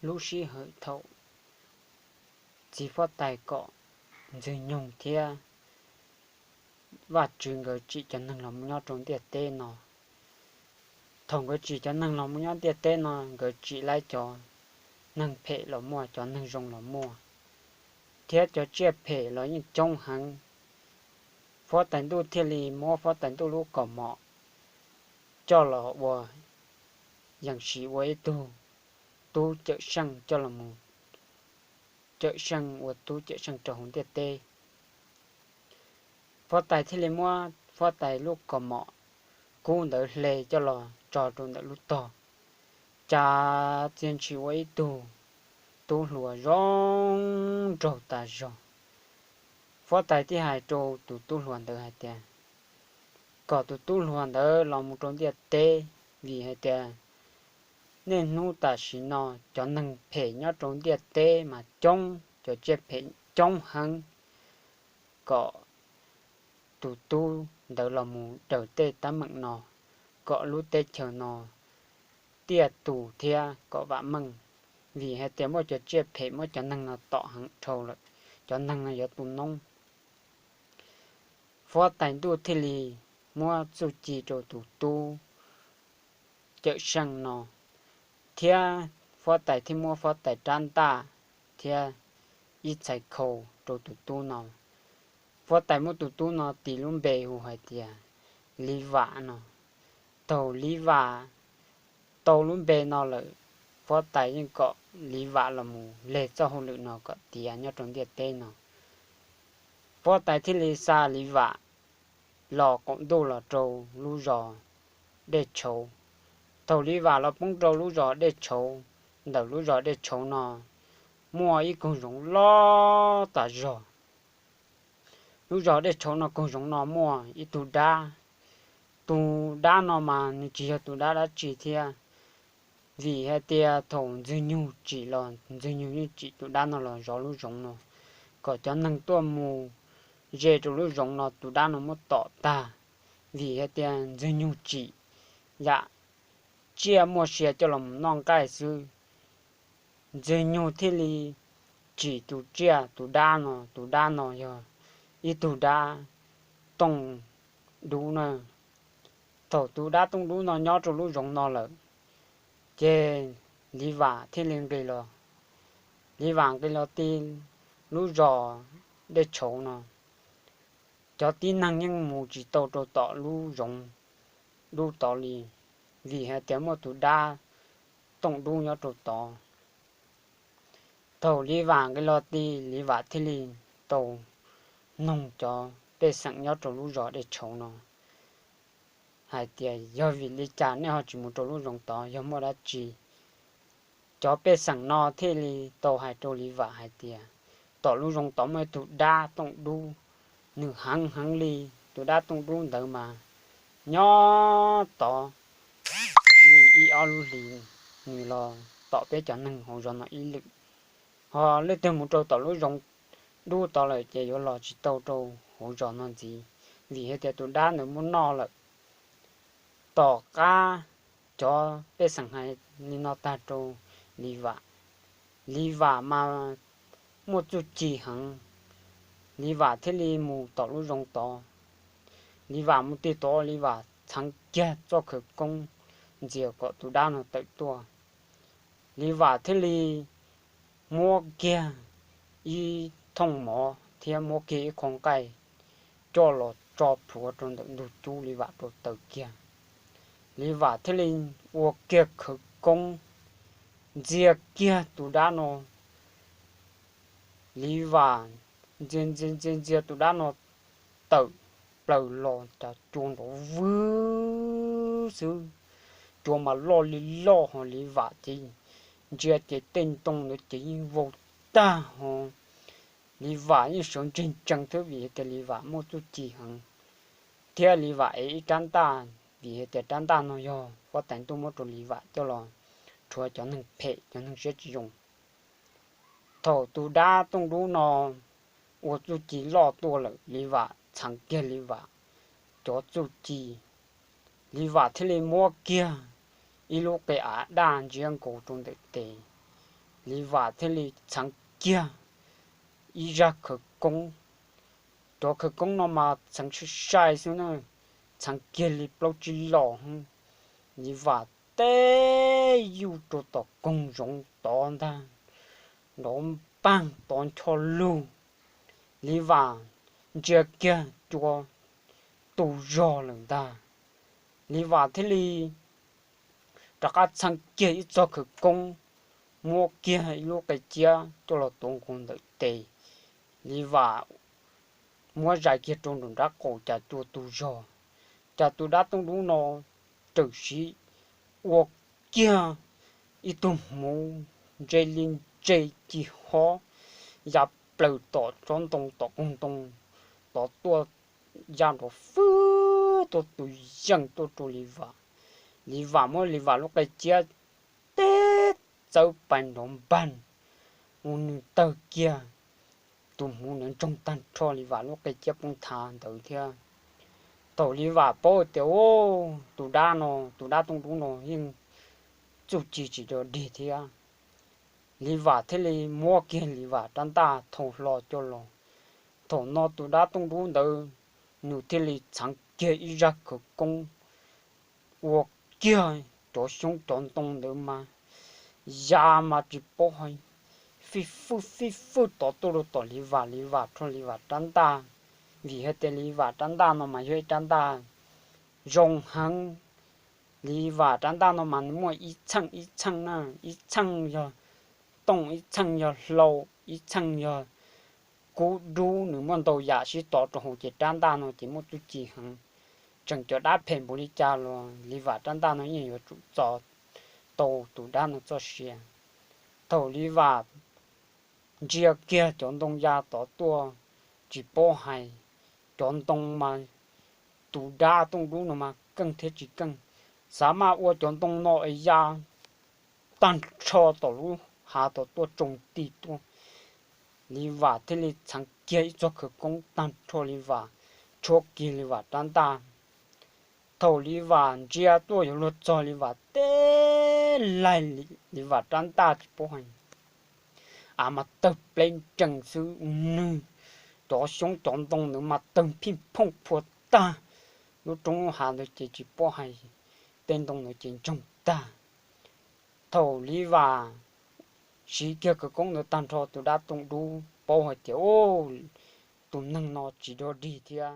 lub sij hawm thaum txiv huab tais kom Ntxwg Nyoog thiab Vajtswv nkawd tsim cov neeg los mus nyob rau ntiaj teb no. Thaum nkawd tsim cov neeg los mus nyob ntiaj teb no, nkawd tsim laib cov neeg phem los muaj, cov neeg zoo los muaj, thiab cov tsiaj phem los yeej coob heev. Huab tais ntuj thiaj li muab huab tais ntuj lub kaus mom coj los ua yees sim ua ib tug tub cawm seej coj los mus cawm seej, ua tub cawm seej rau hauv ntiaj teb. Huab tais thiaj li muab huab tais lub kaus mom kub ntawd hle coj los tso rau ntawm lub tog, cas txia ntshis ua ib tug tub hluas zoo nraug tas zog. Huab tais thiaj hais rau tus tub hluas ntawd hais tias, kom tus tub hluas ntawd los mus rau ntiaj teb, vim hais tias niaj hnub tam sim no cov neeg phem nyob rau ntiaj teb mas coob, cov tsiaj phem coob heev, kom tus tub ntawd los mus daws tej teeb meem no, kom lub teb chaws no tiaj tus thiab kom vam meej, vim hais tias muaj cov tsiaj phem muab cov neeg no tom heev dhau lawm, cov neeg no yuav tu noob. Huab tais ntuj thiaj li muab txuj ci rau tus tub cawm seej no, thiab huab tais thiaj muab huab tais rab ntaj thiab ib txhais khau rau tus tub no. Huab tais muab tus tub no tis lub npe hu hais tias Liv Vam no. Thaum Liv Vam tau lub npe no lawm, huab tais yeej kom Liv Vam los mus leg txoj hauj lwm no kom tiav nyob rau ntiaj teb no. Huab tais thiaj li xa Liv Vam los qaum ntuj los rau lub zos Dej Tshauv. Thaum Liv Vam los poob rau lub zos Dej Tshauv, ntawm lub zos Dej Tshauv no muaj ib koog zoov loj tas zog. Lub zos Dej Tshauv no koog zoov no muaj ib tug dab. Tus dab no mas nws tsis yog tus dab dab tsi thiab, vim hais tias thaum Ntxwg Nyoog tsim los Ntxwg Nyoog yeej tsim tus dab no los zov lub zoov no, kom cov neeg tuaj mus ze rau lub zoov no tus dab no muab tom tag, vim hais tias Ntxwg Nyoog tsim yam tsiaj muaj sia coj los mus noj nqaij xwb. Ntxwg Nyoog thiaj li tsim tus tsiaj tus dab no, tus dab no yog ib tug dab tooj dub na. Thaum tus dab tooj dub no nyob rau lub zoov no lawm, ces Liv Vam thiaj li nqis los, Liv Vam nqis los ti lub zos Dej Tshauv no. Cov tib neeg yeej mus tsis tau rau tom lub zoov dub tod li, vim hais tias muaj tus dab tooj dub nyob rau tod. Thaum Liv Vam nqis los ti, Liv Vam thiaj li tau noog cov pej xeem nyob rau lub zos Dej Tshauv no hais tias, yog vim li cas nej ho tsis mus rau lub zoov tod, yog muaj dab tsi? Cov pej xeem no thiaj li tau hais rau Liv Vam hais tias, tom lub zoov tod muaj ib tug dab tooj dub, nws heev heev li. Tus dab tooj dub ntawd mas nyob tod li ib ob lub hlis, nws los tom peb cov neeg hauv zos no ib lwm. Ho leej twg mus rau tom lub zoov dub tod lawm ces yuav los tsis tau rau hauv zos no ntxiv, vim hais tias tus dab ntawd muab noj lawm. Tom qab cov pej xeem hais li no tag rau Liv Vam, Liv Vam mas muaj txuj ci heev, Liv Vam thiaj li mus tom lub zoov tod. Liv Vam mus ti tod, Liv Vam txheev kiag txoj khawv koob ntxias kom tus dab no tawm tuaj. Liv Vam thiaj li muab kiag ib thooj mov thiab muab kiag ib qho nqaij coj los tso plhuav rau ntawm ntug cub, Liv Vam rau taws kiag. Liv Vam thiaj li ua kiag khawv koob ntxias kiag tus dab no. Liv Vam ntxias ntxias ntxias ntxias tus dab no tawm plaws los cas cua nrov vwg xwb. Cua mas loj li loj, ho Liv Vam ces ntsia ces tej ntoo ntawd ces yeej vau tag ho. Liv Vam yeej sawv ntseg ntsees thiab, vim hais tias Liv Vam muaj txuj ci heev, thiab Liv Vam ev ib rab ntaj, vim hais tias rab ntaj no yog huab tais ntuj muab rau Liv Vam coj los rhuav cov neeg phem, cov neeg siab tsis zoo. Thaum tus dab tooj dub no ua txuj ci loj tuaj lawm, Liv Vam txheev kiag Liv Vam cov txuj ci, Liv Vam thiaj li muab kiag ib lub qe av daj ntsiab nkaus rau ntawm tes, Li Vam thiaj li txheev kiag ib zaj khawv koob. Cov khawv koob no mas txheev sai sai xwb na, txheev kiag li plaub tsib los. Li Vam teb yuj rau tom koog zoov tod ntag, nrov npaag tod ncho lug. Li Vam ntsia kiag cua tu zog lawm ntag. Li Vam thiaj li rov qab txheev kiag ib txoj khawv koob, muab kiag ib lub qe ciab coj los tuav nkaus ntawm tes. Li Vam muab zais kiag rau nraum nraub qaum cas cua tu zog, cas tus dab tooj dub no txawm sim ua kiag ib tug hmuv ntse li ntse ci hob ya plaws tom tsob ntoo tom koog ntoo tod tuaj, ya nrov fwb tuaj tus yeej tuaj rau Li Vam. Li Vam muab Li Vam lub qe ciab teb txawb pais nrov npaag, ua nws tawg kiag, tus hmuv ntawd ntsoog tag nrho Li Vam lub qe ciab poob thav ntawd thiab. Thaum Li Vam paub tias tus dab no, tus dab tooj dub no yeej txuj ci tsis dog dig thiab, Li Vam thiaj li muab kiag Li Vam rab ntaj thau hlo coj los. Thaum no tus dab tooj dub ntawd nws thiaj li txheev kiag ib zaj khawv koob, ua kiag cov xyoob cov ntoo ntawd mas ya mas tsis paub hais, fij fwj fij fwj tod tuaj rau tom Li Vam, Li Vam rho Li Vam rab ntaj, vim hais tias Li Vam rab ntaj no mas yog ib rab ntaj zoo heev. Li Vam rab ntaj no mas nws muaj ib txheej ib txheej na, ib txheej yog tooj, ib txheej yog hlau, ib txheej yog kub dub, nws muaj ntau yam sib tov rau hauv ces rab ntaj no ces muaj txuj ci heev. Tseem cov dab phem npaum li cas los Li Vam rab ntaj no yeej yuav tsum txo tau tus dab no txoj sia. Thaum Li Vam ntsia kiag cov ntoo ya tod tuaj, tsis paub hais, cov ntoo mas tus dab tooj dub no mas keej thiab tsis keej, xav mas ua cov ntoo no es ya tag nrho tom lub hav tod tuaj tsoo ti tuaj. Li Vam thiaj li txheev kiag ib txoj khawv koob tag nrho Li Vam tshuab kiag Li Vam rab ntaj. Thaum Li Vam ntsia tuaj yuav luag txog Li Vam teb laig Li Vam rab ntaj tsis paub hais, av mas tawg pleb nrees xwb, nws cov xyoob cov ntoo ntawd mas tawg phij phooj phua tag lub roob lub hav ntawd ces tsis paub hais, tej ntoo ntawd ces ntsoog tag. Thaum Li Vam siv kiag khawv koob ntawd tag nrho tus dab tooj dub paub hais tias tus neeg no tsis dog dig thiab,